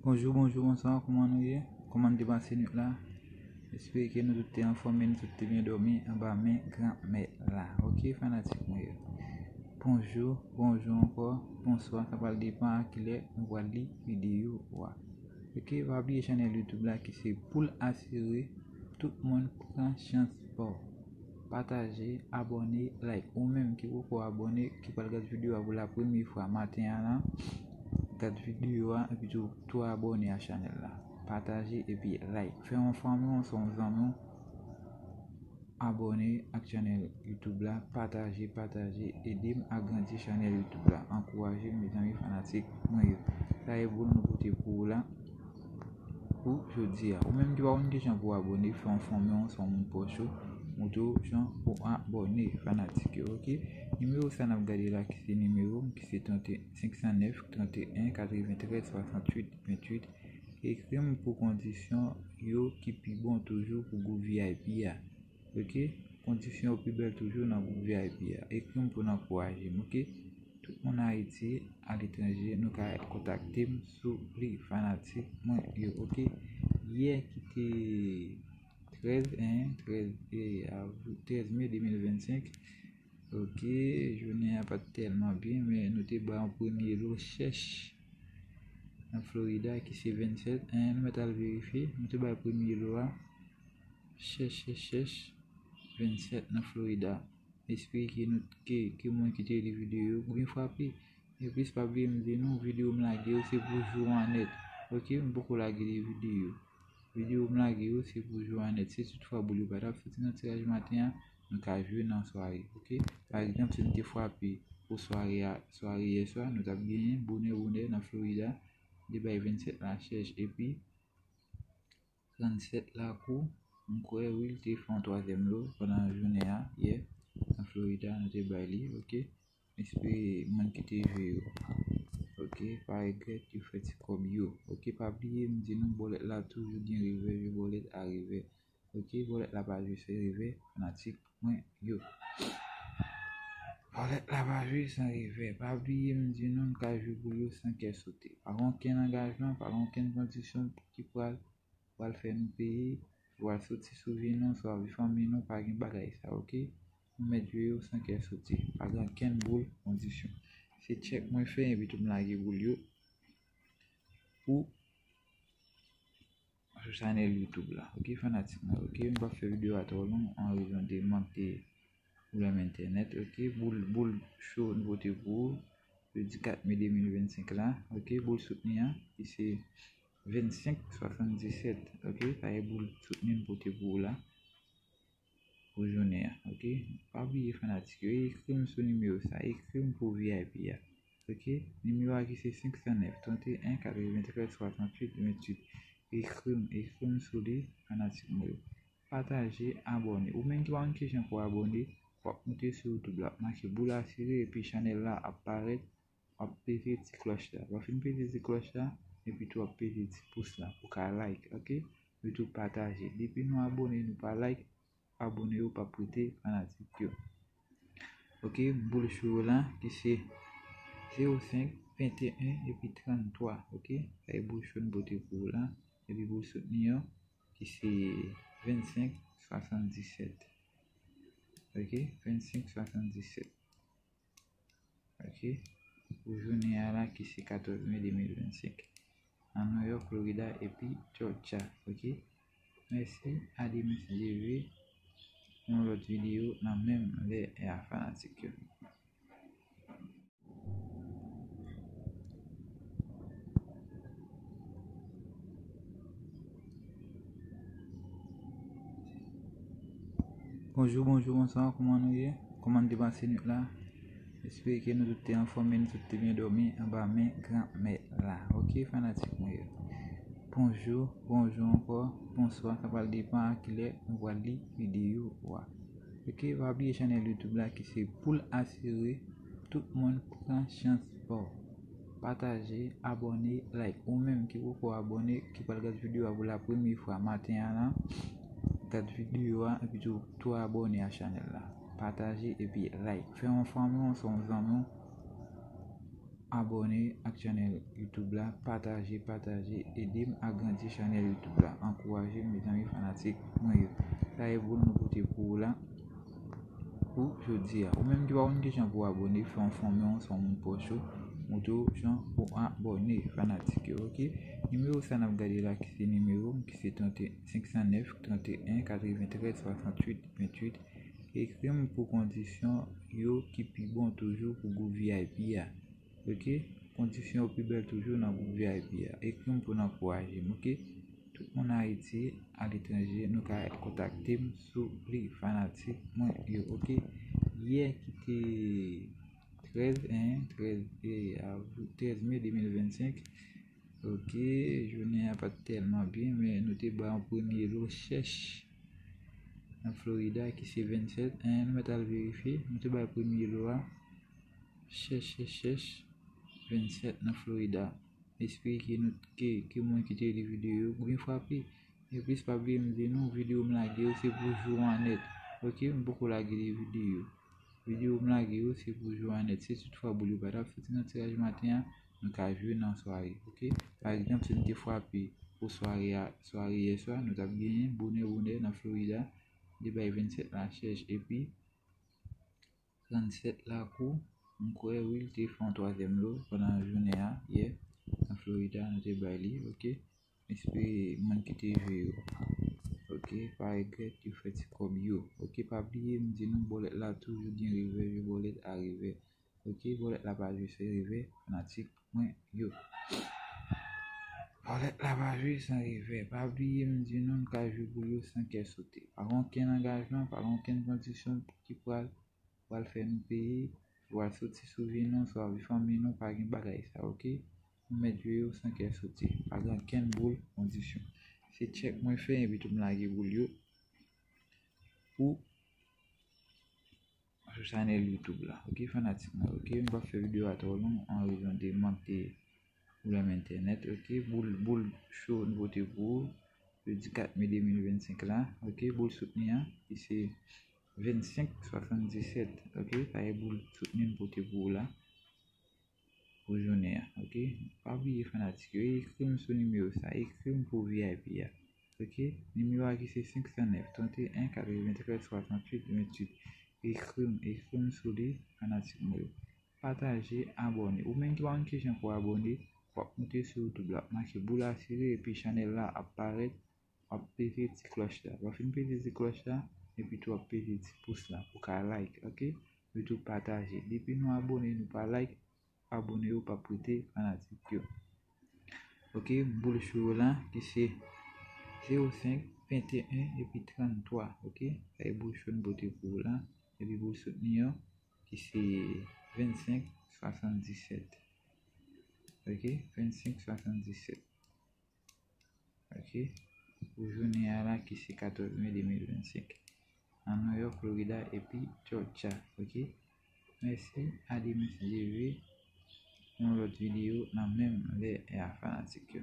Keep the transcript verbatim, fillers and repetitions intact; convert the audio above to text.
Bonjou, bonjou, bonswa, kòman nou ye? Kòman n te pase nwit la? Espere ke nou tout te anfòm e nou tout te byen dòmi anba men Granmèt la. Oke, fanatik mwen yo. Bonjou, bonjou ankò, bonswa, sa pral depann a kilè nou pral li videyo a. Oke, pa bliye chanèl YouTube la ki se Poul Asire, tout moun pran chans pa w. Pataje, abòne, like. Ou menm ki poko abòne, ki pral gad videyo a pou la premye fwa maten an lan, gad videyo a epi tou, tou abòne a chanèl la. Pataje epi like. Fè yon fanmi w, se yon zanmi w abòne ak chanèl YouTube la. Pataje, pataje, ede m agrandi chanèl YouTube la. Ankouraje m, mezanmi, fanatik mwen yo. Sa e boul nou pote pou ou la pou jodi a. Ou menm ki pa konn kijan pou w abòne, fè yon fanmi w, se yon moun pwòch ou, montre w jan pou w abòne, fanatik yo, oke? Nimewo sa n ap gade la ki se nimewo m, ki se trente, senk san nèf, trente et un, quatre-vingt-treize, soixante-huit, vingt-huit. Ekri m pou kondisyon yo ki pi bon toujou pou gwoup V I P a. Oke? Kondisyon yo pi bèl toujou nan gwoup V I P a. Ekri m pou n ankouraje m, oke? Tout moun Ayiti, aletranje, nou ka kontakte m sou li, fanatik mwen yo, oke? Yè ki te trèz, en, trèz, e, av-, trèz me de mil vennsenk. Oke, jounen an pa t tèlman byen, men nou te bay yon premye lo chèch nan Florida ki se vennsèt. En, nou mèt al verifye, nou te bay premye lo a chèch, chèch, chèch, vennsèt nan Florida. Espere ke nou, ke, ke moun ki te li videyo yo byen frape. Epi pa bliye m di nou, videyo m lage yo se pou jou an nèt. Oke, m poko lage de videyo. Videyo m lage yo se pou jou an nèt. Si toutfwa boul yo pa t ap soti nan tiraj maten an, nou ka jwe nan sware, oke? Pa egzanp, si nou te frape pou sware a, sware yè swa, nou t ap genyen bonè, bonè nan Florida, li bay vennsèt la chèch, epi trannsèt lakou, m kwè wi, l te fè yon twazyèm lo pandan jounen an, yè, nan Florida, nou te bay li, oke? Espere moun ki te jwe yo, oke, pa regrèt yo fè ti kòb yo, oke? Pa bliye m di nou, bòlèt la toujou gen revè, jwe bòlèt a revè, oke? Bòlèt la pa jwe san revè, fanatik mwen yo. Bòlèt la pa jwe san revè. Pa bliye m di nou, n ka jwe boul yo san kè sote. Pa gen okenn angajman, pa gen okenn kondisyon ki pral, pral fè nou peye, pral soti sou vi nou, swa vi fanmi nou, pa gen bagay sa, oke? Nou mèt jwe yo san kè sote. Pa gen okenn boul kondisyon. Se tchèk mwen fè, epi tou m lage boul yo pou sou chanèl YouTube la. Oke, fanatik mwen, oke? M p ap fè videyo a twò long an rezon de mank de pwoblèm entènèt, oke? Boul, boul cho nou pote pou ou, jodi kat me de mil vennsenk la, oke? Boul soutni an, ki se vennsenk swasanndisèt, oke? Sa e boul soutni nou pote pou ou la, pou jounen an, oke? Pa bliye, fanatik yo, ekri m sou nimewo sa, ekri m pou V I P a, oke? Nimewo a ki se senk san nèf, trente et un, quatre-vingt-treize, soixante-huit, vingt-huit. Ekri m, ekri m sou li, fanatik mwen yo. Pataje, abòne. Ou menm ki pa konn kijan pou abòne, w ap moute sou YouTube la, w ap make boul asire, epi chanèl la ap parèt, w ap peze ti klòch la. W ap fin peze ti klòch la, epi tou w ap peze ti pous la, pou w ka like, oke? Epi tou pataje. Depi nou abòne, nou pa like, abòne yo p ap rete fanatik yo. Oke, boul cho la, ki se zewo senk, venteyen, epi tranntwa, oke? Sa e boul cho n pote pou ou la, epi boul soutni yo, ki se vennsenk swasanndisèt. Oke, vennsenk swasanndisèt. Oke, pou jounen an la, ki se katòz me de mil vennsenk. Nan New York, Florida, epi Georgia, oke? Mèsi, a demen si Dye vle, yon lòt videyo nan menm lè a, fanatik yo. Bonjou, bonjou, bonswa, kòman nou ye? Kòman n te pase nwit la? Espere ke nou tout te anfòm e nou tout te byen dòmi anba men Granmèt la. Oke, fanatik mwen yo. Bonjou, bonjou ankò, bonswa, sa pral depann a kilè nou pral li videyo a. Oke, pa bliye chanèl YouTube la ki se Poul Asire, tout moun pran chans pa w. Pataje, abòne, like. Ou menm ki poko abòne, ki pral gad videyo a pou la premye fwa maten an lan, gad videyo a epi tou, tou abòne a chanèl la. Pataje epi like. Fè yon fanmi w, se yon zanmi w Abòne ak chanèl YouTube la, pataje, pataje, ede m agrandi chanèl YouTube la, ankouraje m, mezanmi fanatik mwen yo. Sa e boul nou pote pou ou la pou jodi a. Ou menm ki pa konn kijan pou abòne, fè yon fanmi w, se yon moun pwòch ou, montre w jan pou abòne fanatik yo, oke? Nimewo sa n ap gade la ki se nimewo m ki se trant, senk san nèf, trant e en, katreventrèz, swasanntuit, venntuit. Ekri m pou kondisyon yo ki pi bon toujou pou gwoup V I P a. Oke? Kondisyon yo pi bèl toujou nan gwoup V I P a. Ekri m pou n ankouraje m, oke? Tout moun Ayiti, aletranje, nou ka kontakte m sou li fanatik mwen yo, oke? Yè ki te trèz, en, trèz, e, av-, trèz me de mil vennsenk. Oke, jounen an pa t tèlman byen, men nou te bay yon premye lo chèch nan Florida ki se vennsèt, en, nou mèt al verifye, nou te bay premye lo a chèch, chèch, chèch, vennsèt nan Florida. Espere ke nou, ke, ke moun ki te li videyo yo byen frape. E plis, pa bliye m di nou, videyo m lage yo se pou jou an nèt. Oke, m poko lage de videyo. Videyo m lage yo se pou jou an nèt. Si toutfwa boul yo pa t ap soti nan tiraj maten an, nou ka jwe nan sware, oke? Pa egzanp, si nou te frape pou sware a, sware yè swa, nou t ap genyen bonè, bonè nan Florida, de bay vennsèt la chèch, epi trannsèt la kou, m kwè, wi, l te fè yon twazyèm lo pandan jounen an, yè, nan Florida, nou te bay li, oke? Espere moun ki te jwe yo, oke, pa regrèt yo fè ti kòb yo, oke? Pa bliye, m di nou, bòlèt la toujou gen revè, jwe bòlèt a revè, oke? Bòlèt la pa jwe san revè, fanatik mwen yo. Bòlèt la pa jwe san revè. Pa bliye, m di nou, n ka jwe boul yo san kè sote. Pa gen okenn angajman, pa gen okenn kondisyon ki pral, pral fè nou peye, pral soti sou vi nou, swa vi fanmi nou, pa gen bagay sa, oke? Nou mèt jwe yo san kè sote. Pa gen okenn boul kondisyon. Se tchèk mwen fè, epi tou m lage boul yo pou sou chanèl YouTube la. Oke, fanatik mwen, oke? M p ap fè videyo a twò long an rezon de mank de pwoblèm entènèt, oke? Boul, boul cho nou pote pou ou, jodi kat me de mil vennsenk la, oke? Boul soutni an, ki se vennsenk swasanndisèt, oke? Sa e boul soutni nou pote pou ou la, pou jounen an, oke? Pa bliye fanatik yo, ekri m sou nimewo sa, ekri m pou V I P a, oke? Nimewo a ki se senk san nèf, trant e en, katreventrèz, swasanntuit, venntuit. Ekri m, ekri m sou li, fanatik mwen yo. Pataje, abòne. Ou menm ki pa konn kijan pou abòne, w ap moute sou YouTube la, w ap make boul asire, epi chanèl la ap parèt, w ap peze ti klòch la. W ap fin peze ti klòch la, epi tou w ap peze ti pous la pou ka like, oke? Epi tou pataje. Depi nou abòne, nou pa like, abòne yo p ap rete fanatik yo. Oke, boul cho yo la, ki se zewo senk, venteyen, epi tranntwa, oke? Sa e boul cho n pote pou ou la, epi boul soutni yo, ki se vennsenk swasanndisèt. Oke, vennsenk swasanndisèt. Oke, pou jounen an la, ki se katòz me de mil vennsenk. Nan New York, Florida, epi Georgia, oke? Mèsi, a demen si Dye vle, yon lòt videyo nan menm lè a fanatik yo.